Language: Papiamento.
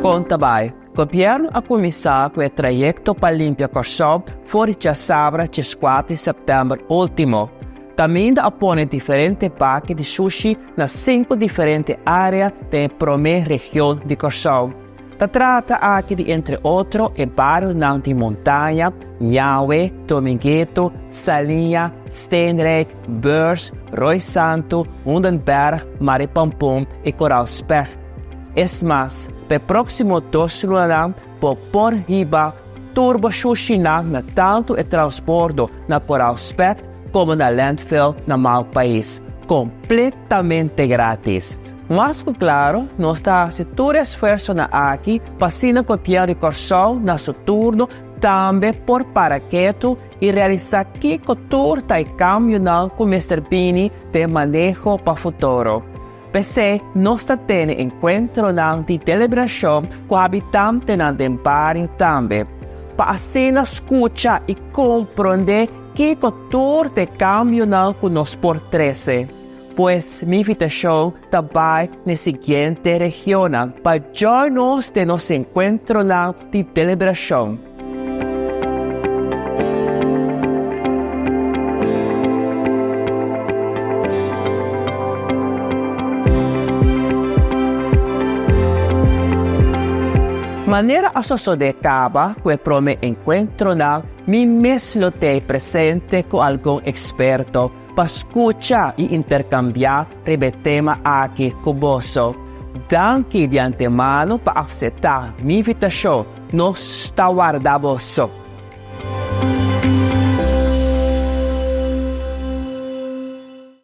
Kon ta bai? Gobièrnu a kuminsá ku e trayekto pa limpia Kòrsou for di djasabra djeskuater di sèptèmber último. Kaminda a pone diferente baki di shushi na sinku diferente área den e promé region di Kòrsou. Ta trata aki di entre otro e barionan di Montaña, Ñawe, Domingueto, Saliña, Steenrijk, Beurs, Rooi Santu, Hoendenberg, Maripampon i Koraal Specht. Es mas, pa e próksimo dos lunanan bo por hiba tur bo shushinan na tantu e transbordo na Koraal Specht komo na landfill na Malpais, kompletamente grátis. Mas ku klaro, nos ta hasi tur esfuersonan aki pa asina Gobièrnu di Kòrsou na su turno tambe por para ketu i realisá kiko tur ta e kambionan ku mester bini den maneho pa futuro. P'esei nos ta tene enkuentronan di deliberashon ku habitantenan den bario tambe, pa asina skucha i komprondé kiko tur ta e kambionan ku nos por trese. Pues mi invitashon ta bai na e siguiente regionnan pa join nos den nos enkuentronan di deliberashon. Manera a sosodé kaba ku e promé enkuentronan, mi mes lo t'ei presente ku algun eksperto pa skucha i interkambiá riba e tema aki ku boso. Danki di antemano pa akseptá mi invitashon. Nos ta warda boso.